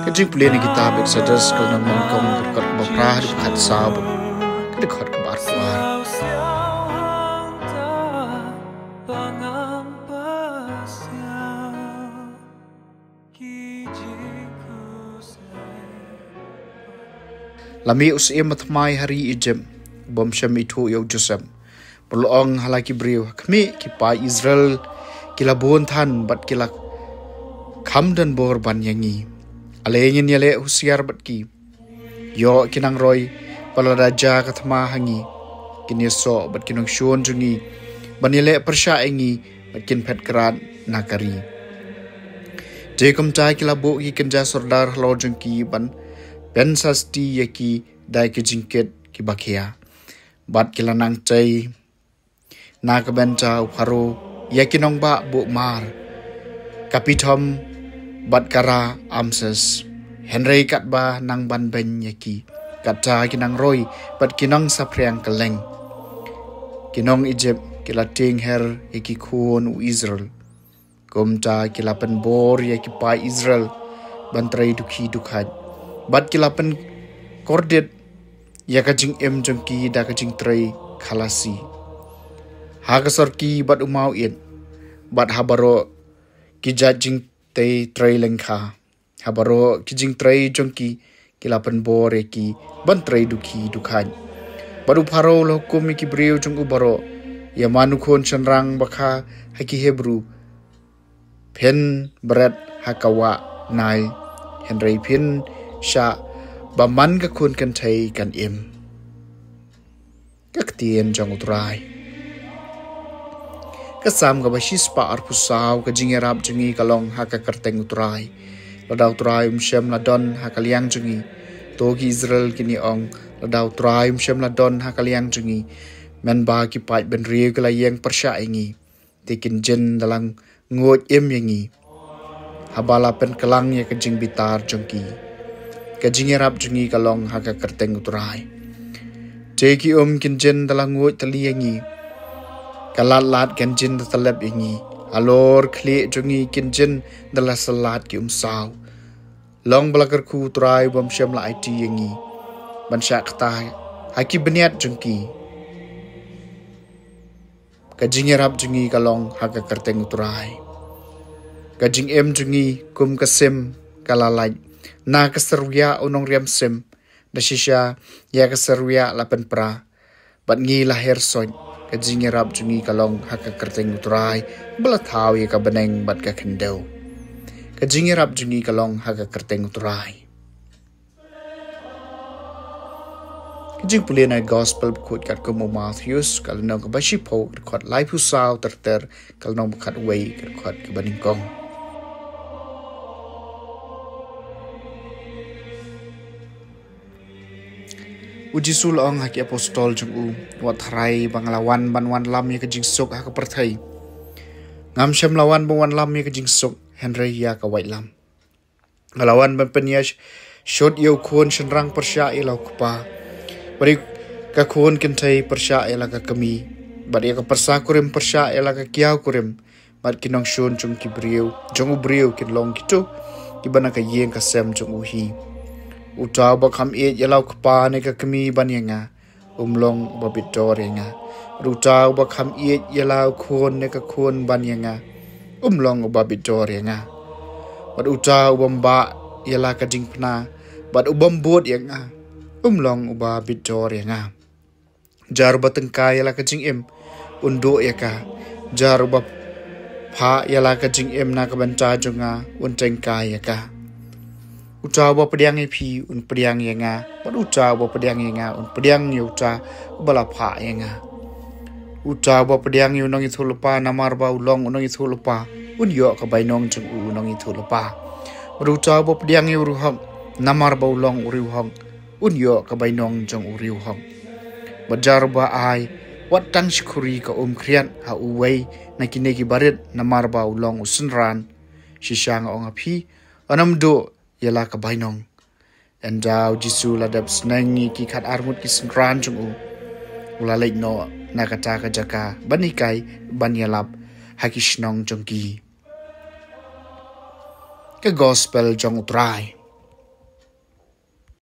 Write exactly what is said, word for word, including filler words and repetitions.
Ka jingpule na kitab Exodus ka lynnong nyngkong ka dkhot ba phra haduh khatsaw bad ka dkhot ba arphew ar. La mih u syiem ba thymmai ha ri Egypt, u bym shym ithuh ïa u Joseph. Bad u la ong ha la ki briew, ha khmih, ki paid Israel ki la bun than bad ki la kham don bor ban ïa ngi. Ale ngin ïaleh husiar bad ki. Ïoh ki nang roi, bad lada jia ka thma ha ngi, kin ïasoh bad ki nongshun jong ngi ban ïaleh pyrshah ïa ngi bad kin phet krad na ka ri. Te kumta ki la buh ki kynja sordar halor jong ki ban pynsasti ïa ki da ki jingkit kiba khia. Bad ki la nang tei na ka bynta u Pharaoh ïa ki nongbah buh mar, ka Pithom bad ka Ra-amses. Hynrei katba nang ban beiñ ïa ki, kata ki nang roi bad ki nang saphriang kylleng. Ki nong Egypt ki la tieng her ïa ki khun u Israel. Kumta ki la pynbor ïa ki paid Israel ban trei dukhi dukhait, bad ki la pynkordit ïa ka jingim jong ki da ka jingtrei khalasi ha ka sorki bad u maw-it, bad ha baroh ki jait jingtei trei lyngkha. Ha baroh ki jingtrei jong ki, ki la pynbor ïa ki ban trei dukhi dukhait. Bad u Pharaoh u la hukum ïa ki briew jong u baroh, ïa man u khun shynrang ba kha ha ki Hebru, phin bret ha ka wah Nail, hynrei phin shah ba man ka khun kynthei kan im. Ka ktien jong u Trai. Ka Salm kaba shispah arphew saw. Ka jingïarap jong ngi ka long ha ka kyrteng u Trai. Lada u Trai um shym la don ha ka liang jong ngi, to ki Israel kin ïa ong, lada u Trai um shym la don ha ka liang jong ngi, mynba ki paid bynriew ki la ïeng pyrshah ïa ngi, te kin jin da la nguid im ïa ngi, haba la pynklang ïa ka jingbitar jong ki. Ka jingïarap jong ngi ka long ha ka kyrteng u Trai. Te ki um kin jin da la nguid tylli ïa ngi, ka lad lad kan jin da tyllep ïa ngi. Halor khlieh jong ngi kin jin da la syllat ki um saw. Long ba la kyrkhu u Trai u bym shym la aiti ïa ngi ban shah ktah ha ki bniat jong ki. Ka jingïarap jong ngi ka long ha ka kyrteng u Trai. Ka jingim jong ngi kum ka sim ka la lait. Na ka syrwiah u nongriam sim, da shisha ïa ka syrwiah la pynpra, bad ngi la her soit. Ka jingïarap jong ngi ka long ha ka kyrteng u Trai, ba la thaw ïa ka bneng bad ka khyndew. Ka jingïarap jong ngi ka long ha ka kyrteng u Trai. Ka jingpule na Gospel bakhuid katkum u Mathaios, ka lynnong kaba shiphew, ka dkhot laiphew saw ter ter, ka lynnong ba khatwei, ka dkhot kaba nyngkong. U Jisu u la ong ha ki apostol jong u, wat tharai ba nga la wan ban wanlam ïa ka jingsuk ha ka pyrthei. Ngam shym la wan ban wanlam ïa ka jingsuk, hynrei ïa ka waitlam. Nga la wan ban pynïashut ïa u khun shynrang pyrshah ïa la u kpa, bad ïa ka khun kynthei pyrshah ïa la ka kmie, bad ïa ka pyrsa kurim pyrshah ïa la ka kiaw kurim, bad ki nongshun jong ki briew, jong u briew kin long kito kiba na ka ïing ka sem jong u hi. Uta uba kham ïeit ïa la u kpa ne ka kmie ban ïa nga, um long uba bit dor ïa nga. Bad uta uba kham ïeit ïa la u khun ne ka khun ban ïa nga, um long uba bit dor ïa nga. Bad uta uba mbah ïa la ka jingpna, bad uba mbud ïa nga, um long uba bit dor ïa nga. Jar uba tyngkai ïa la ka jingim, un duh ïa ka. Jar uba phah ïa la ka jingim na ka bynta jong nga, un tyngkai ïa ka. Uta uba pdiang ïa phi, un pdiang ïa nga. Bad uta uba pdiang ïa nga, un pdiang ïa uta uba la phah ïa nga. Uta uba pdiang ïa u nongïathuhlypa namar ba u long u nongïathuhlypa, un ïoh ka bainong jong u nongïathuhlypa. Bad uta uba pdiang ïa u riewhok namar ba u long u riewhok, un ïoh ka bainong jong u riewhok. Bad jar uba ai wat tang shi khuri ka um khriat ha uwei na kine ki barit namar ba u long u synran, shisha nga ong ha phi, un ym duh ïa la ka bainong. Ynda u Jisu u la dep sneng ïa ki khatar ngut ki synran jong u, u la leit noh na kata ka jaka ban hikai ban ïalap ha ki shnong jong ki. Ka Gospel jong u Trai.